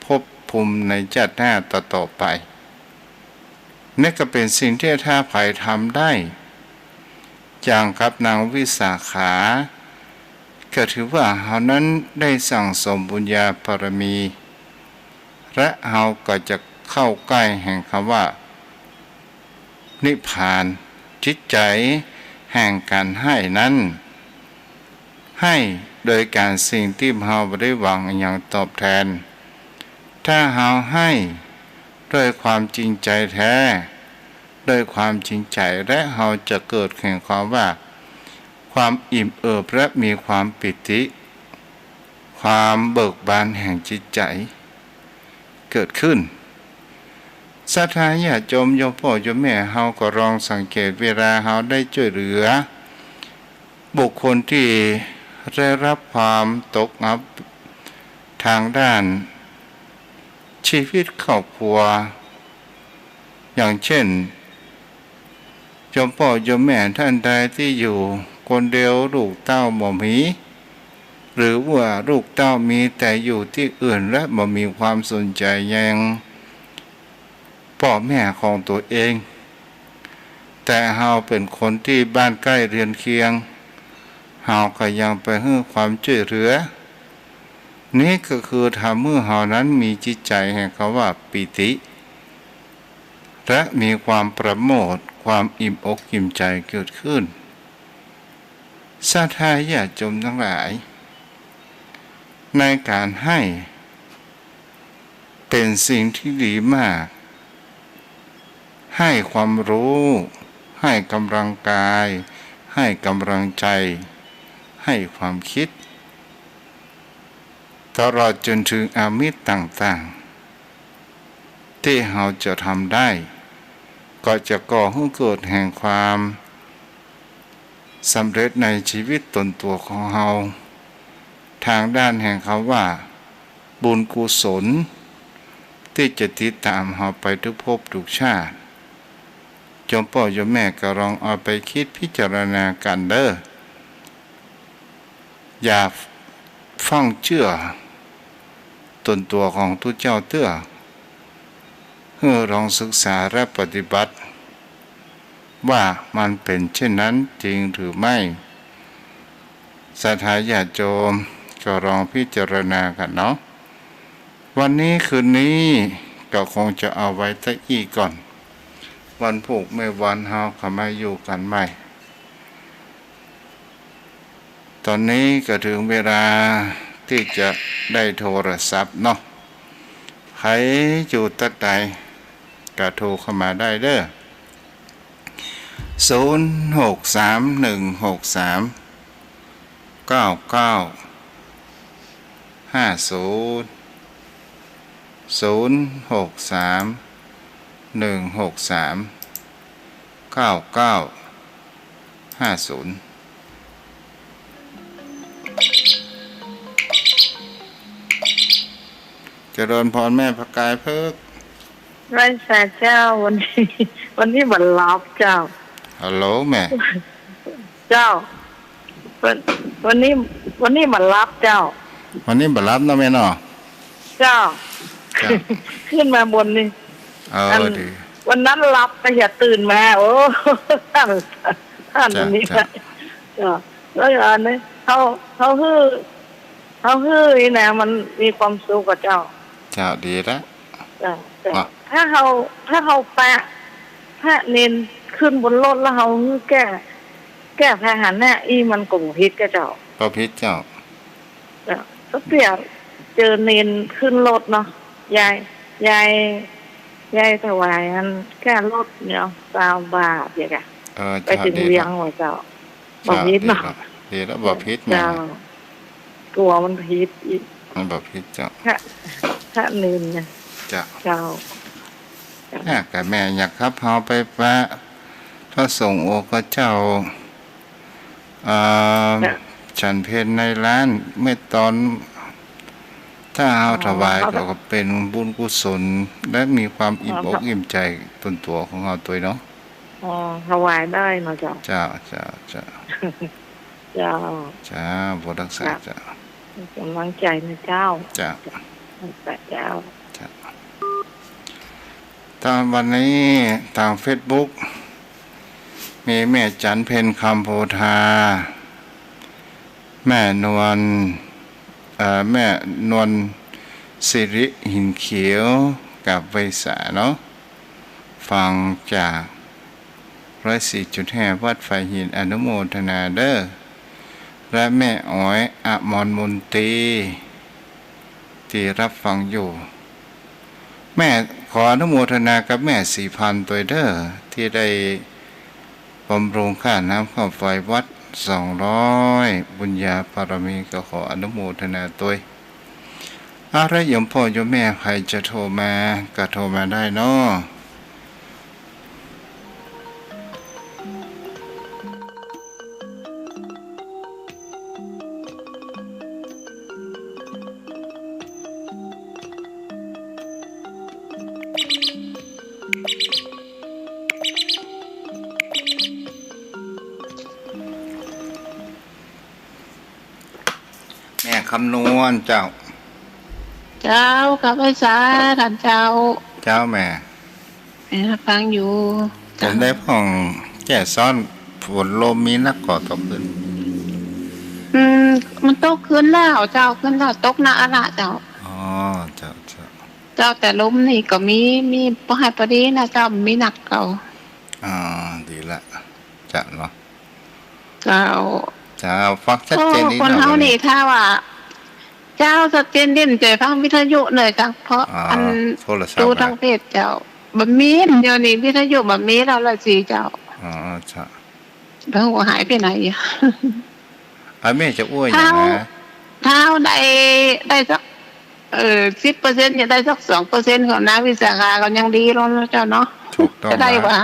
ภพภูมิในชาติหน้าต่อๆ ไป นี่ก็เป๋นสิ่งตี้ถ้าใผทำได้ อย่างกับนางวิสาขา ก็ถือว่าเฮานั้นได้สั่งสมบุญญาบารมี และเฮาก็จะเข้าใก้แห่งกำว่า นิพพาน จิตใจ๋แห่งก๋านให้นั้น ให้โดยก๋านสิ่งตี้เฮาบ่ได้หวังอะหยังตอบแตน ถ้าเฮาให้ด้วยความจริงใจ๋แต๊ ด้วยความจริงใจ๋ และเฮาจะเกิดแห่งความว่า ความอิ่มเอิบและมีความปีติ ความเบิกบานแห่งจิตใจ๋เกิดขึ้น ศรัทธาญาติโยม โยมป้อโยมแม่ เฮาก็ลองสังเกตเวลาเฮาได้จ้วยเหลือ บุคคลตี้ได้ฮับความตกอับตางด้านชีวิตครอบครัว อย่างเจ้น โยมป้อโยมแม่ต้านใดตี้อยู่คนเดียว ลูกเต้าบ่มี หรือว่าลูกเต้ามีแต่อยู่ตี้อื่นและบ่มีความสนใจ๋แยงป้อแม่ของตั๋วเอง แต่เฮาเป๋นคนตี้บ้านใก้เฮือนเคียง เฮาก็ยังไปหื้อความจ้วยเหลือ นี้ก็คือทำหื้อเฮานั้นมีจิตใจ๋แห่งกำว่าปีติ และมีความประโมทย์ ความอิ่มอกอิ่มใจ๋เกิดขึ้น ศรัทธาญาติโยมตังหลาย ในก๋านให้เป๋นสิ่งตี้ดีมาก ให้ความฮู้ ให้ก๋ำลังกาย ให้ก๋ำลังใจ๋ ให้ความกึ๊ด ตลอดจ๋นเถิงอามิสต่างๆ ตี้เฮาจะทำได้ ก็จะก่อหื้อเกิดแห่งความสำเร็จในชีวิตต๋นตั๋วของเฮา ตางด้านแห่งกำว่า บุญกุศล ตี้จะติดต๋ามเฮาไปทุกภพทุกชาติ โยมป้อโยมแม่ก็ลองเอาไปกึ๊ดพิจารณากั๋นเด้อ อย่าฟั่งเจื้อต๋นตั๋วของตุ๊เจ้าเตื้อ หื้อลองศึกษาและปฏิบัติ ว่ามันเป๋นเจ้นนั้นจริงหรือไม่ ศรัทธาญาติโยมก็ลองพิจารณากั๋นเนาะ วันนี้คืนนี้ก็คงจะเอาไว้เต้าอี้ก่อน วันพูกแม่วันเฮาก็มาอยู่กั๋นใหม่ ต๋อนนี้ก็เถิงเวลาตี้จะได้โทรศัพท์เนาะ ใผอยู่ตั๊ดใดก็โทรเข้ามาได้เด้อ ศูนย์ หก สาม หนึ่ง หก สาม เก้า เก้า ห้า ศูนย์ ศูนย์ หก สาม หนึ่ง หก สาม เก้า เก้า ห้า ศูนย์ เจริญพรแม่ประกายเพชร ไหว้สาเจ้า วันนี้ วันนี้บ่หลับเจ้า ฮัลโหลแม่ เจ้า วัน วันนี้ วันนี้บ่หลับเจ้า วันนี้บ่หลับเนาะแม่เนาะ เจ้า เจ้า ขึ้นมาบนนี่ เออ อัน ดี วันนั้นหลับไปเหียตื่นมา โอ้ ท่าน ท่าน เจ้า วันนี้ เจ้า เจ้า แล้วอันนี้ เฮา เฮาหื้อ เฮาหื้อนี่นะ มันมีความสุขก่อเจ้า เจ้า ดีละ เจ้า เจ้า อ่ะ ถ้าเฮา ถ้าเฮาปะ พระเณรขึ้นบนรถแล้วเฮาหื้อแก้ แก้พาหนะอี้มันก็บ่ผิดก่อเจ้า บ่ผิดเจ้า เจ้า สักเตื้อเจอเณรขึ้นรถเนาะ ยาย ยาย ยายถวายอันแก้รถเนี่ย ซาวบาทเนี่ยก่ะ เออ ไป เจ้า เถิง ดีละ เวียงว่ะเจ้า บ่ผิดเนาะ เจ้า ดีละ ดีละ บ่ผิดแม่ เจ้า กั๋วมันผิดอีก มันบ่ผิดเจ้า พระ พระเณรเนี่ย เจ้า เจ้า เจ้า เนี่ย ก็แม่อยากหับเฮาไปปะ พระสงฆ์โอก่อเจ้า อ่า เจ้า ฉันเพลในร้าน เมื่อตอน ถ้าเฮา อ๋อ ถวาย เฮา ก็ ก็เป๋นบุญกุศล และมีความอิ่มอก เฮา อิ่มใจ๋ตนตั๋วของเฮาตวยเนาะ อ๋อ ถวายได้เนาะเจ้า เจ้า เจ้า เจ้า เจ้า เจ้า บุญรักษา เจ้า เจ้า ก๋ำลังใจ๋นะเจ้า เจ้า เจ้า เจ้า ตางวันนี้ตางเฟซบุ๊ก มีแม่จันเพ็ญคำโพธา แม่นวล เอ่อ แม่นวลสิริหินเขียว กับไวสาเนาะ ฟังจากร้อยสี่จุดห้า วัดฝายหิน อนุโมทนาเด้อ และแม่อ๋อย อมรมนตรี ตี้ฮับฟังอยู่ แม่ขออนุโมทนากับแม่ศรีพันธุ์ตวยเด้อ ตี้ได้บำรุงค่าน้ำค่าไฟวัดสองร้อย บุญญาบารมีก็ขออนุโมทนาตวย เอาละ โยมพ่อโยมแม่ใผจะโทรมาก็โทรมาได้เนาะ แม่คำนวณเจ้า เจ้า กับไอ้สา ท่านเจ้า เจ้าแม่ แม่ฟังอยู่ ผมได้พ่องแจ้ซ้อน ฝนลมมีนักก่อตกคืน อืม มันตกคืนแล้วเจ้า คืนแล้ว ตกหนักอะละเจ้า อ๋อ เจ้า เจ้า เจ้า แต่ลมนี่ก็มี มีปอหื้อปอดีนะเจ้า มีนักเก่า อ๋อ ดีละ เจ้าเนาะ เจ้า เจ้า ฟังชัดเจนดี โอ้ คนเฮานี่ ถ้าว่า เจ้า ชัดเจนดี จะฟังวิทยุเลยเจ้า เพราะ อ๋อ อัน โทรศัพท์ ดูทางเพจเจ้า บ่มี เดี๋ยวนี้วิทยุบ่มีแล้วละสิเจ้า อ๋อ เจ้า บ่ฮู้หายไปไหน อ่ะ แม่จะอ้วยอย่างนะ ถ้าเฮาได้ ได้สัก เอ่อ สิบเปอร์เซ็นต์ จะได้สักสองเปอร์เซ็นต์ ของนักวิชาการก็ยังดีแล้วนะเจ้าเนาะ ถูกต้อง จะได้ ละ หวา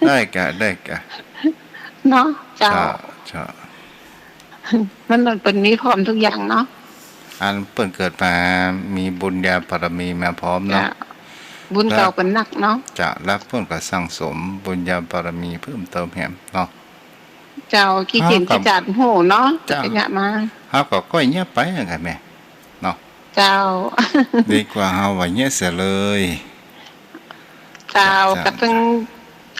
ได้กะ ได้กะ เนาะเจ้า เจ้า เจ้า มัน มันเปิ้นมีพร้อมทุกอย่างเนาะ อันเปิ้นเกิดมามีบุญญาบารมีมาพร้อมเนาะ เจ้า บุญเก่าเปิ้นนักเนาะ เจ้า แล้วเปิ้นก็สั่งสมบุญญาบารมีเพิ่มเติมแหมเนาะ เจ้า ขี้เกียจ เฮาก็ ขี้จาดฮู้เนาะ เจ้า ขยันมา เฮาก็ก้อยเยียะไปอะกะแม่ เนาะ เจ้า ดีกว่าเฮาบ่เยียะเสียเลย เจ้า เจ้า กะตึง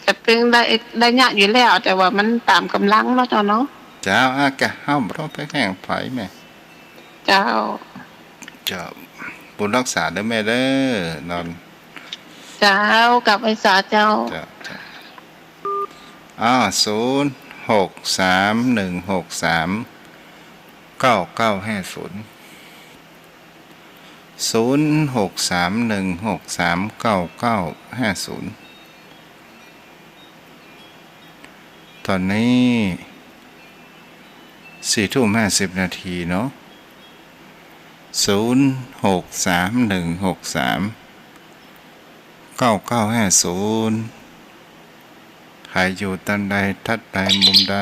เจ้า กะตึงได้ ได้เยียะอยู่แล้ว แต่ว่ามันต๋ามก๋ำลังเนาะเจ้าเนาะ เจ้า อะกะ เฮาบ่ต้องไปแข่งไผแม่ เจ้า เจ้า บุญรักษาเด้อแม่เด้อ นอน เจ้า กับไอ้สาเจ้า เจ้า เจ้า อ่า ศูนย์ หก สาม หนึ่ง หก สาม เก้า เก้า ห้า ศูนย์ ศูนย์ หก สาม หนึ่ง หก สาม เก้า เก้า ห้า ศูนย์ ต๋อนนี้สี่ทุ่มห้าสิบนาทีเนาะ ศูนย์ หก สาม หนึ่ง หก สาม เก้า เก้า ห้า ศูนย์ ใผอยู่ตางใด ทัดใด มุมใด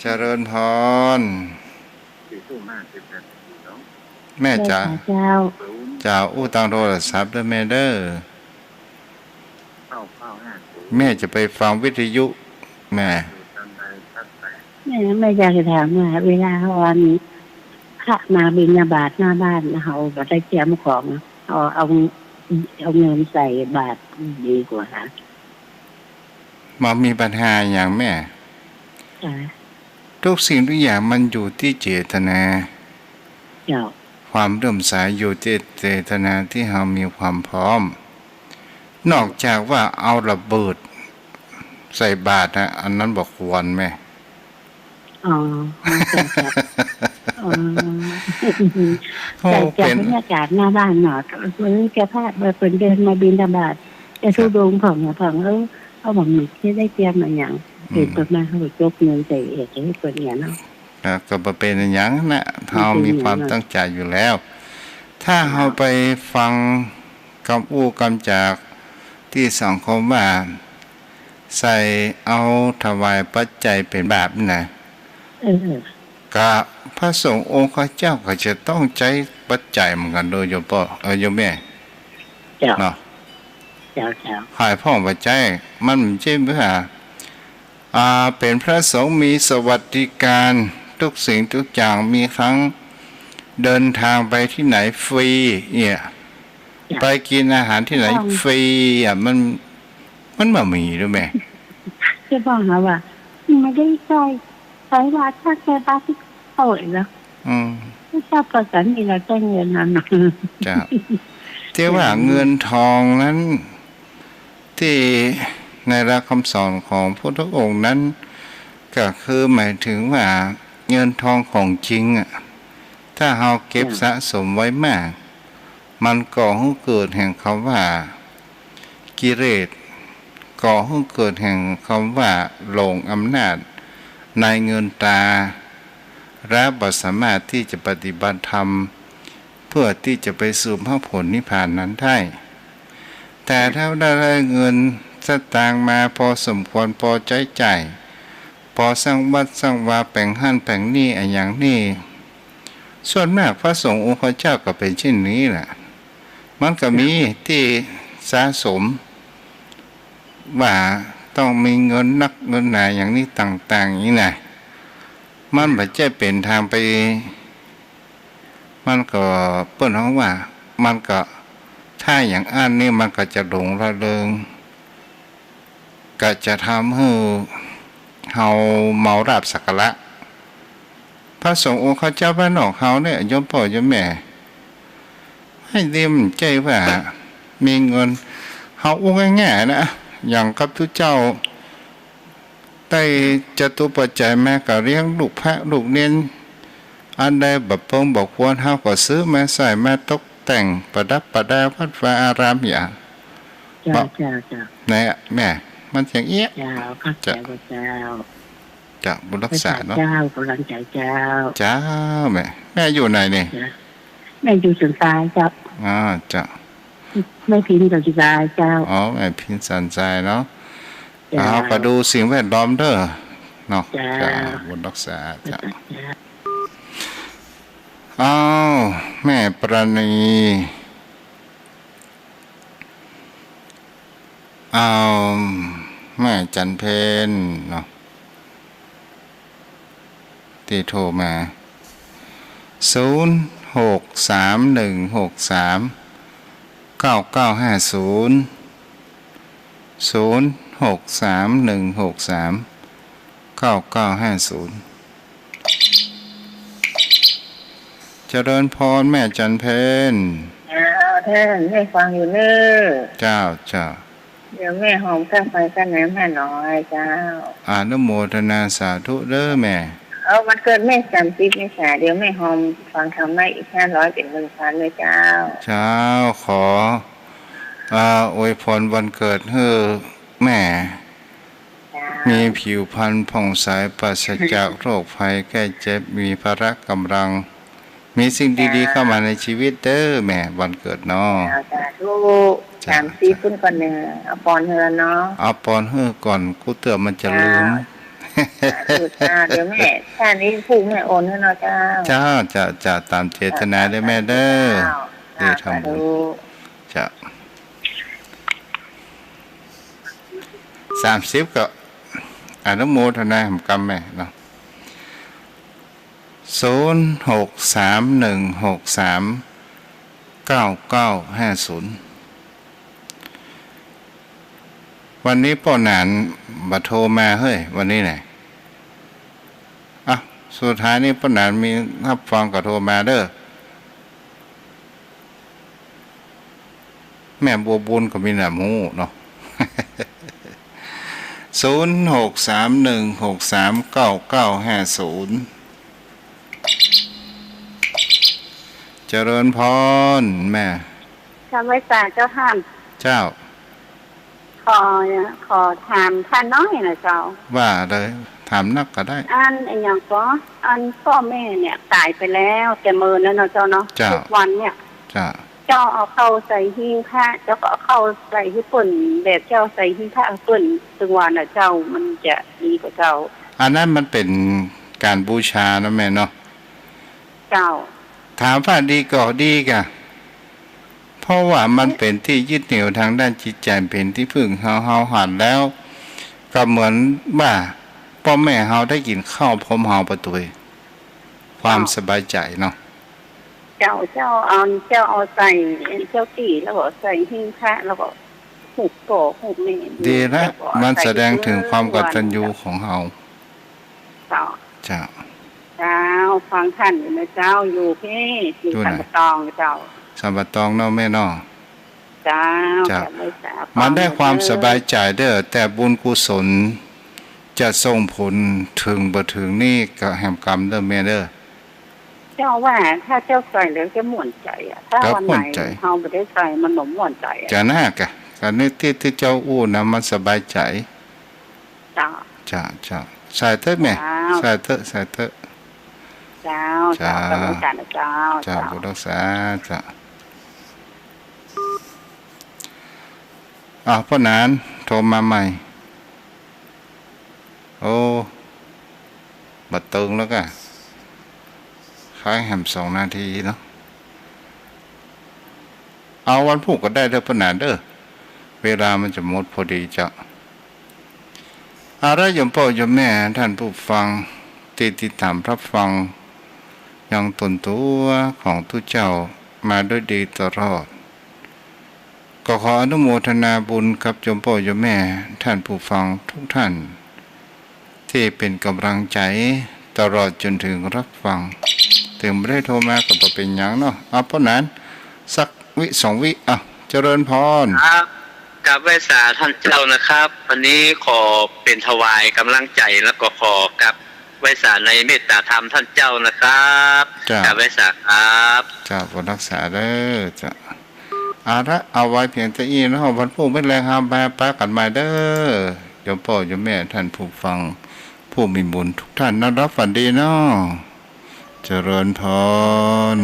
เจริญพร สี่ทุ่มห้าสิบนาทีเนาะ แม่จ๋า เจ้าค่ะ เจ้า เจ้า อู้ตางโทรศัพท์เด้อแม่เด้อ แม่จะไปฟังวิทยุ แม่ แม่ แม่อยากจะถามว่า เวลาเฮาอัน พระมาบิณฑบาตหน้าบ้าน เฮาบ่ได้เตรียมของ เฮาเอา เอาเงินใส่บาตรดีกว่าคะ บ่มีปัญหาหยังแม่ จ้ะ ทุกสิ่งทุกอย่างมันอยู่ที่เจตนา เจ้า ความเลื่อมใสอยู่ที่เจตนาที่เฮามีความพร้อม นอกจากว่าเอาระเบิดใส่บาตรนะ อันนั้นบ่ควรแม่ อ๋อ อ๋อ เจ้า เจ้า อ๋อ โอ้ แต่จาก เป๋น บรรยากาศหน้าบ้านเนาะ เออ เจ้าภาพว่าเปิ้นเดินมาบิณฑบาต แต่ ครับ ธุดงค์พ่องอะ พ่อง เออ เฮาบ่มี จะได้เตรียมอะหยัง อืม เป๋นประมาณเฮาจกเงินใส่เอกให้เปิ้นเนี่ยเนาะ ครับ ก็บ่เป๋นอะหยังนะ เฮามีความตั้งใจ๋อยู่แล้ว ถ้าเฮาไปฟังกำอู้กำจากตี้สังคมว่า ใส่เอาถวายปัจจัยเป๋นบาปนะ เออ ก็พระสงฆ์องค์ข้าเจ้าก็จะต้องใจ๊ปัจจัยเหมือนกั๋นโดยโยมป้อ เอ่อ โยมแม่ เจ้า เนาะ เจ้า เจ้า ฝ่ายพ่องปัจจัย มันบ่ใจ้ว่า อ่า เป๋นพระสงฆ์มีสวัสดิการทุกสิ่งทุกอย่าง มีทั้งเดินทางไปตี้ไหนฟรีเนี่ย เจ้า ไปกิ๋นอาหารตี้ไหน พ่อง ฟรีอะ มัน มันบ่มี รู้ไหม จะบอกหาว่า ไม่ได้ใส่ ใส่บาตร ถ้าใส่บาตรตี้โต๋ยแล้ว อืม ไม่ทราบภาษานี่เราใช้เงินนั่นน่ะ เจ้า แต่ว่าเงินทองนั้น ตี้ในหลักคำสอนของพุทธองค์นั้น ก็คือหมายถึงว่าเงินทองของจริงอะ ถ้าเฮาเก็บ เจ้า สะสมไว้มาก มันก่อหื้อเกิดแห่งกำว่ากิเลส ก่อหื้อเกิดแห่งกำว่าหลงอำนาจในเงินตรา และบ่สามารถตี้จะปฏิบัติธรรม เพื่อตี้จะไปสู่มรรคผลนิพพานนั้นได้ แต่ถ้าได้เงินสตางค์มาพอสมควร ปอใจ๊จ่าย ปอสร้างวัดสร้างวา แป๋งหั้นแป๋งนี่อะหยังนี่ ส่วนมากพระสงฆ์องค์ข้าเจ้าก็เป๋นเช่นนี้แหละ มันก็มีตี้สะสม ว่าต้องมีเงินนักเงินหนาอย่างนี้ต่างๆ อย่างนี้นะ มันบ่ใจ้เป๋นตางไป มันก็เปิ้นฮ้องว่า มันก็ ถ้าอย่างอั้นนี่มันก็จะหลงระเริง ก็จะทำหื้อเฮาเมาลาภสักการะ พระสงฆ์องค์ข้าเจ้าบ้านนอกเฮาเนี่ย โยมป้อโยมแม่ ไอ้นี่มันใจ้ว่ามีเงิน เฮาอู้ง่ายๆ นะ อย่างข้าพเจ้าได้จตุปัจจัยมาก็เลี้ยงลูกพระลูกเณร อันใดบ่เปิงบ่ควร เฮาก็ซื้อมาใส่มาตกแต่งประดับประดาวัดวาอารามอย่าง เจ้า เจ้า เจ้า เนี่ย แม่ มันอย่างเอี้ย เจ้า เข้าใจ๋ เจ้า เจ้า เจ้า บุญรักษาเนาะ เจ้า กำลังใจ๋เจ้า เจ้า แม่ แม่อยู่ไหนนี่ เจ้า แม่อยู่สันทรายเจ้า อ่า เจ้า แม่พิมพ์สันทรายเจ้า อ๋อ แม่พิมพ์สันทรายเนาะ เจ้า อ่า ก็ดูสิ่งแวดล้อมเด้อ เนาะ เจ้า เจ้า บุญรักษา เจ้า เจ้า อ้าว แม่ปราณี อ้าว แม่จันเพ็ญเนาะ ตี้โทรมา ศูนย์ หก สาม หนึ่ง หก สาม เก้า เก้า ห้า ศูนย์ ศูนย์ หก สาม หนึ่ง หก สาม เก้า เก้า ห้า ศูนย์ เจริญพรแม่จันเพ็ญ เจ้า ท่าน แม่ฟังอยู่เน้อ เจ้า เจ้า เดี๋ยวแม่หอมค่าไฟค่าน้ำห้าร้อยเจ้า อนุโมทนาสาธุเด้อแม่ เอาวันเกิดแม่สามสิบเมษา เดี๋ยวแม่หอมฟังธรรมะอีกห้าร้อย เป๋นหนึ่งพันเลยเจ้า เจ้า ขอ อ่า อวยพรวันเกิดหื้อแม่ เจ้า มีผิวพรรณผ่องใส ปราศจากโรคภัยไข้เจ็บ มีพละกำลัง มีสิ่งดีๆ เจ้า เข้ามาในชีวิตเด้อแม่ วันเกิดเนาะ เจ้า สาธุ เจ้า สามสิบ เจ้า ปุ้นก่อนเน้อ เอาปอนหื้อเนาะ เอาปอนหื้อก่อน กูเตื้อมันจะลืม เจ้า สาธุจ้า เดี๋ยวแม่ ถ้านี้ผู้แม่โอนหื้อเนาะเจ้า เจ้า เจ้า เจ้า ต๋ามเจตนาเด้อแม่เด้อ เจ้า เดี๋ยวทำบุญ สาธุ เจ้า สามสิบ ก็อนุโมทนาหำกำแม่เนาะ ศูนย์ หก สาม หนึ่ง หก สาม เก้า เก้า ห้า ศูนย์ วันนี้ป้อหนานบ่โทรมาเฮ้ย วันนี้น่ะ อ่ะ สุดท้ายนี้ป้อหนานมีฮับฟังก็โทรมาเด้อ แม่บัวบุญก็มีหนามฮู้เนาะ ศูนย์ หก สาม หนึ่ง หก สาม เก้า เก้า ห้า ศูนย์ เจริญพรแม่ กราบไหว้สาเจ้าค่ะ เจ้า ขอ ขอถามพระน้อยนะเจ้า ว่าเลย ถามนักก็ได้ อัน อะหยังก็ อันป้อแม่เนี่ยต๋ายไปแล้วแต่เมินแล้วเนาะเจ้าเนาะ เจ้า ทุกวันเนี่ย เจ้า เจ้าเอาเข้าใส่หิ้งพระ เจ้าก็เอาเข้าใส่หื้อเปิ้น แบบเจ้าใส่หิ้งพระหื้อเปิ้น ตึงวันน่ะเจ้า มันจะดีกว่าเจ้า อันนั้นมันเป๋นก๋านบูชานะแม่เนาะ เจ้า ถามว่าดีก็ดีก่ะ เพราะว่ามันเป๋นตี้ยึดเหนี่ยวตางด้านจิตใจ๋ เป๋นตี้พึ่งเฮา เฮาหันแล้ว ก็เหมือนว่าป้อแม่เฮาได้กิ๋นข้าวพร้อมเฮาไปตวย ความสบายใจ๋เนาะ เจ้า เจ้าเอา เจ้าเอาใส่ เจ้าตี้ แล้วก็ใส่หิ้งพระ แล้วก็ฮูปป้อฮูปแม่ ดีนะ แล้วก็ มันแสดงเถิงความกตัญญูของเฮา เจ้า เจ้า เจ้า ฟังท่านอยู่นะเจ้า อยู่พี่ อยู่ อยู่ไหน สันป่าตองเจ้า สันป่าตองเนาะแม่เนาะ เจ้า เจ้า กราบไหว้สา มันได้ความสบายใจ๋เด้อ แต่บุญกุศลจะส่งผลเถิงบ่เถิงนี่ก็แหมกำเด้อแม่เด้อ เจ้าว่าถ้าเจ้าใส่แล้วจะม่วนใจ๋อะ ถ้าวันไหน ก็ม่วนใจ๋ เฮาบ่ได้ใส่มันบ่ม่วนใจ๋อะ จ้ะ น่ากะ อันนี้ตี้ ตี้เจ้าอู้นะ มันสบายใจ๋ เจ้า เจ้า เจ้า ใส่เต๊อะแม่ เจ้า ใส่เต๊อะ ใส่เต๊อะ เจ้า เจ้า เจ้า กราบไหว้สาเจ้า เจ้า เจ้า บุญรักษา เจ้า อ่ะ ป้อหนานโทรมาใหม่ โอ้ บ่เติงแล้วก่ะ ค้างแหมสองนาทีเนาะ เอาวันพูกก็ได้เด้อป้อหนานเด้อ เวลามันจะหมดพอดีเจ้า เอาละโยมป้อโยมแม่ท่านผู้ฟังตี้ติดต๋ามฮับฟังยังต๋นตั๋วของตุ๊เจ้ามาด้วยดีตลอด ก็ขออนุโมทนาบุญกับโยมป้อโยมแม่ท่านผู้ฟังทุกท่าน ตี้เป๋นก๋ำลังใจ๋ตลอดจ๋นเถิงฮับฟัง เถิงบ่ได้โทรมาก็บ่เป๋นหยังเนาะ เอาป้อหนานสักวิสองวิ อ่ะ เจริญพร ครับ กราบไหว้สาท่านเจ้านะครับ วันนี้ขอเป๋นถวายก๋ำลังใจ๋ แล้วก็ขอกราบไหว้สาในเมตตาธรรมท่านเจ้านะครับ เจ้า กราบไหว้สาครับ เจ้า บุญรักษาเด้อ เจ้า เอาละ เอาไว้เพียงเต้าอี้เนาะ วันพูกแม่นแลงเฮามาปะกั๋นใหม่เด้อ โยมป้อโยมแม่ท่านผู้ฟัง ผู้มีบุญทุกท่าน นอนหลับฝันดีเนาะ เจริญพร